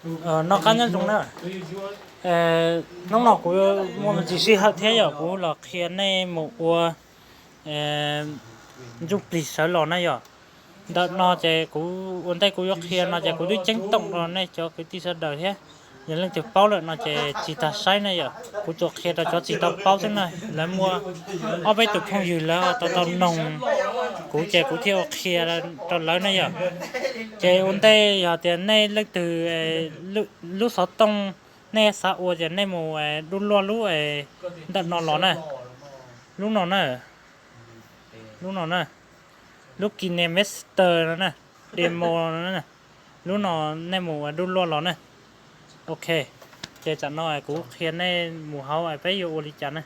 Noj qab nyob zoo na. Hnub no kuv muaj me ntsis sij hawm thiab yom, kuv los qhia nej mus ua ntsuj plig sawv los na yom. Ntawm no ces kuv ua ntej kuv yuav qhia no ces kuv twb ceeb toom rau nej cov kwv tij sawv daws thiab. Yog leej twg paub lawm no ces tsis tas saib na yom, kuv tsuas qhia rau cov tsis tau paub xwb na. Lawv muaj ob peb tus phooj ywg lawv tau tau noog kuv ces kuv thiaj ua qhia rau lawv na yom. Ces ua ntej yog tias nej leej twg lub xov tooj nej xav ua ces nej mus du luaj lub ntawm no los na, lub no na, lub no na, lub KineMaster no na, demo no na, lub no nej mus du luaj los na. Ok, ces tsam no kuv qhia nej mus hauv peb yuav ua li cas na.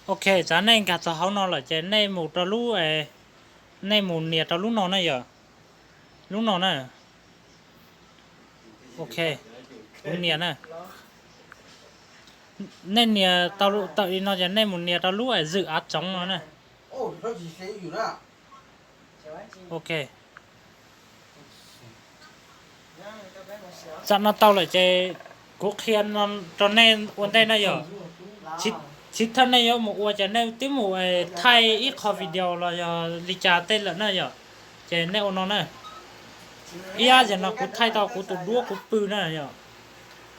Ok, tsam nej nkag txog hauv no lawm ces nej mus rau lub, nej mus nias rau lub no na yom. Lub no na. Ok, kuv nias na. Nej nias tau tawm li no ces nej mus nias rau lub zwm av tsoov no na. Ok, tsam no tau lawm ces kuv qhia rau nej ua ntej na yom. Chiv thawj nej yuav mus ua ces nej twb mus thaij ib qho video los yog li cas tej lawm na yom. Ces nej ua no na. Ib yam no kuv thaij tau kuv tus duab kuv pw na yom.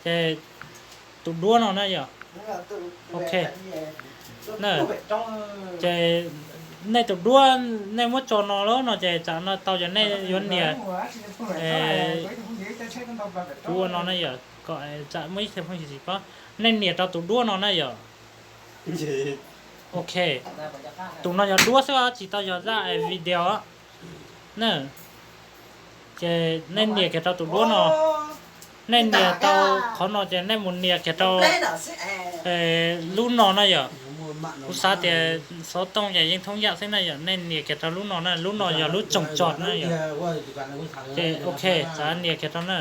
Ces tus duab no na yom. Ok, ces nej tus duab nej muab tso no lawm no ces tsam no tau ces nej yuav nias, kuv ua no na yom, kom tsam muaj ib txhia phooj ywg tsis paub, nej nias rau tus duab no na yom. Ok, tus no yog duab xwb tsis tau yog zaj video na. Ces nej nias kiag rau tus duab no, nej nias tau qhov no ces nej mus nias kiag rau lub no na yom. Kuv xav tias xov tooj ces yeej thoob yam xwb na yom, nej nias kiag rau lub no na, lub no yog lub tsoos tso na yom. Ces ok, txav nias kiag rau na.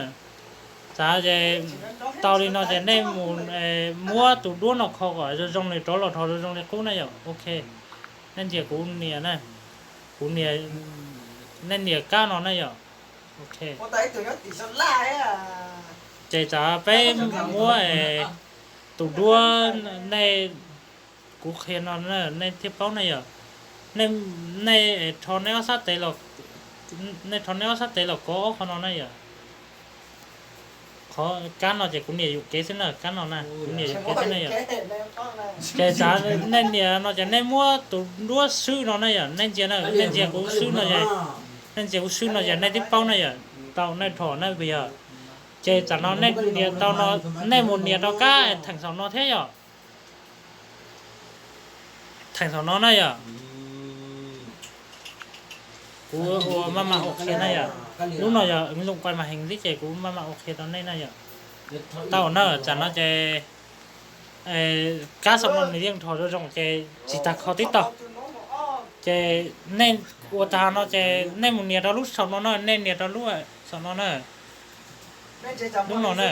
Txav ces tau li no ces nej mus muab tus duab no kho kom zoo zoo li rov los rho zoo zoo li qub na yom. Ok, nej ntsia kuv nias na, kuv nias, nej nias kab no na yom. Ok, ces txav peb muab tus duab nej, kuv qhia no nej thiaj paub na yom. Nej rho nej ob sab tes los, nej rho nej ob sab tes los kov ob qho no na yom. Qhov kab no ces kuv nias yuam kev xwb na, kab no na kuv nias yuam kev xwb na yom. Ces txav nej nias no ces nej muab tus duab swb no na yom, nej ntsia na, nej ntsia kuv swb no ces, nej ntsia kuv swb no ces nej twb paub na yom, tau nej rho na yom. Ces tsam no nej nias tau no, nej mus nias rau kab theem saum no thiab yom. Theem saum no na yom. Kuv ua maj mam ua qhia na yom. Lub no yog ứng dụng quay màn hình xwb ces kuv maj mam ua qhia rau nej na yom. Tau na, tsam no ces kab saum no nws yeej rho zoo zoo ces tsis tas kho tib tau. Ces nej ua tag no ces nej mus nias rau lub saum no na, nej nias rau lub saum no na. Lub no na.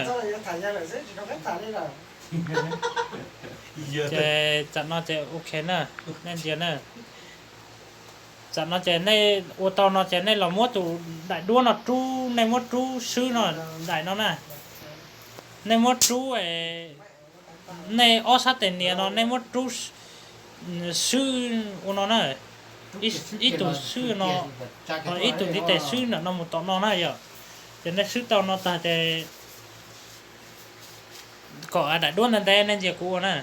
Ces tsam no ces ok na, nej ntsia na. Tsam no ces nej ua tau no ces nej los muab tus daim duab no rub, nej muab rub swb no, daim no na. Nej muab rub, nej ob sab tes nias no nej muab rub swb ua no na. Ib tug swb no, ib tug ntiv tes swb ntawm no mus tom no na yom. Ces nej swb tau no tag ces kom daim duab ntev ntev, nej ntsia kuv ua na.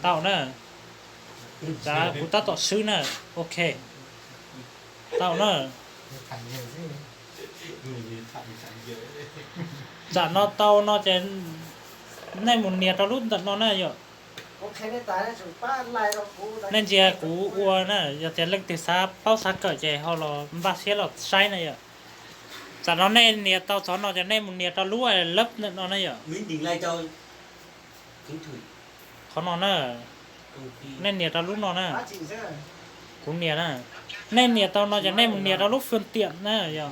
Tau na. Txav kuv tab tom swb na. Ok, tau na. Tsam no tau no ces nej mus nias rau lub ntawm no na yom. Nej ntsia kuv ua na, yog tias leej twg xav paub xav kawm ces ho los npaj siab los saib na yom. Tsam no nej nias tau txog no ces nej mus nias rau lub lab ntawm no na yom. Qhov no na, nej nias rau lub no na. Kuv nias na. Nej nias tau no ces nej mus nias rau lub phương tiện na yom.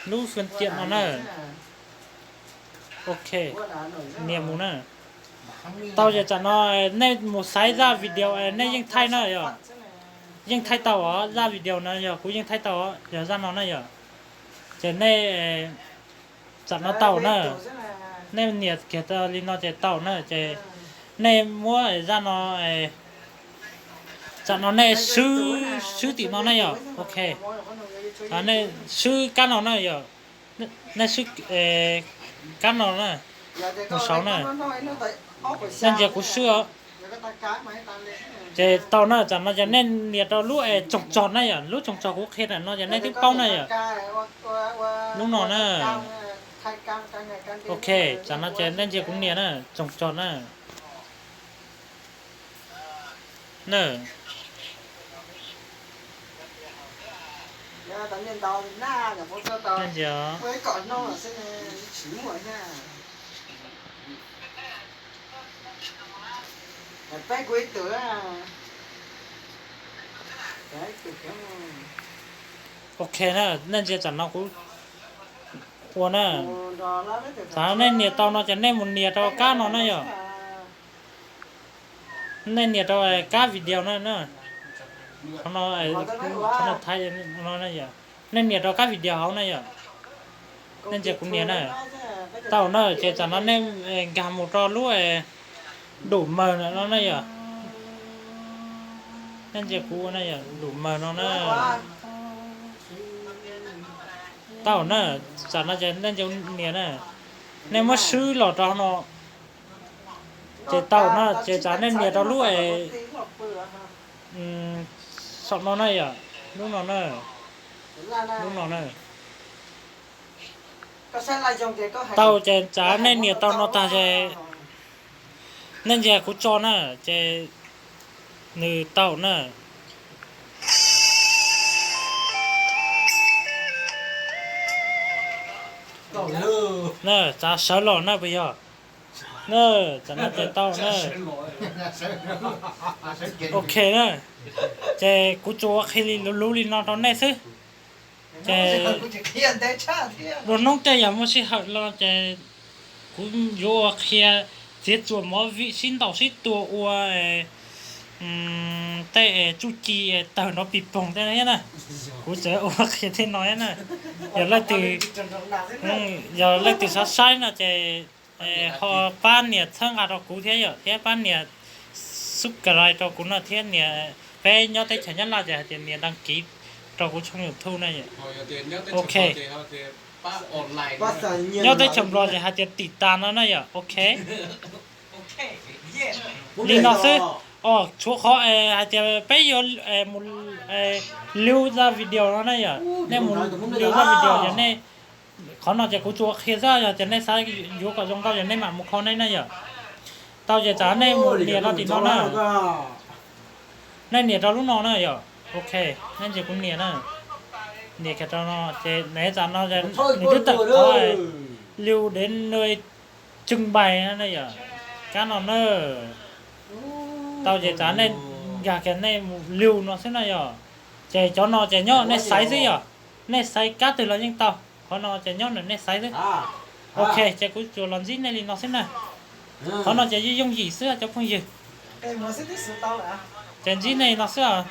Lub phương tiện no na. Ok, nias mus na. Tau ces tsam no nej mus xaiv zaj video nej yeej thaij na yog, yeej thaij tau os, zaj video no yog kuv yeej thaij tau os, yog zaj no na yog. Ces nej tsam no tau na, nej nias kiag tau li no ces tau na ces nej muab zaj no, tsam no nej swb, swb tim no na yog, ok. Nej swb kab no na yog, nej swb kab no na, mus saud na. Nej ntsia kuv swb os. Ces tau na, tsam no ces nej nias rau lub es tsoos tsog na yom, lub tsoos tsog kuv qhia ntawm no ces nej twb paub na yom. Lub no na. Ok, tsam no ces nej ntsia kuv nias na, tsoos tsog na. Na. Ntsia. Ok na, nej ntsia tsam no kuv ua na. Tsam no nej nias tau no ces nej mus nias rau kab no na yom. Nej nias rau kab video na, qhov no, qhov no thaij no, nej nias rau kab video hauv na yom. Nej ntsia kuv nias na. Tau na, ces tsam no nej nkag mus rau lub dum maws no na yom. Nej ntsia kuv ua na yom, dum maws no na. Tau na, tsam no ces nej ntsia kuv nias na. Nej muab swb los rau no. Ces tau na, ces tsam nej nias rau lub es saum no na yom, lub no na, lub no na. Tau ces tsam nej nias tau no tag ces nej ntsia kuv tso na, ces nws tau na. Na, tsav sawv los na puas yog? Na, tsam no ces tau na. Ok na, ces kuv tsuas ua qhia li luv luv li no rau nej xwb. Ces dua hnub tej yog muaj sij hawm los ces kuv yuav ua qhia txiav txuas movie sib ntaus sib tua ua tej txuj ci tawg nrov pis poog tej no thiab na. Kuv txawm ua qhia tej no thiab na. Yog leej twg, yog leej twg xav saib no ces ho pab nias txhawb nqa rau kuv thiab yom, thiab pab nias subscribe rau kuv no thiab nias, peb nyob teb chaws Nyab Laj ces hais tias nias đăng ký rau kuv tshooj YouTube na yom. Ok. Nyob teb chaws Nplog ces hais tias tim tas no na yom. Ok. Li no xwb. Os, tshuav qhov hais tias peb yuav mus lưu zaj video no na yom. Nej mus lưu zaj video yog nej, qhov no ces kuv tsuas qhia xwb, yog tias nej xav yuav kom zoo nkauj ces nej mam mus kho nej na yom. Tau ces tsam nej mus nias rau tim no na. Nej nias rau lub no na yom. Ok, nej ntsia kuv nias na. Nias kiag rau no ces nws tsam no nws twb tawm qhov lưu để nuôi trưng bày na yom. Kab no na. Tau ces tsam nej nkag kiag nej mus lưu no xwb na yom. Ces cov no ces nyob nej xaiv xwb yom. Nej xaiv kab twg los yeej tau. Qhov no ces nyob ntawm nej xaiv xwb. Ok, ces kuv tsuas los ntsib nej li no xwb na. Qhov no ces yooj yooj yim xwb cov phooj ywg. Ces ntsib nej li no xwb.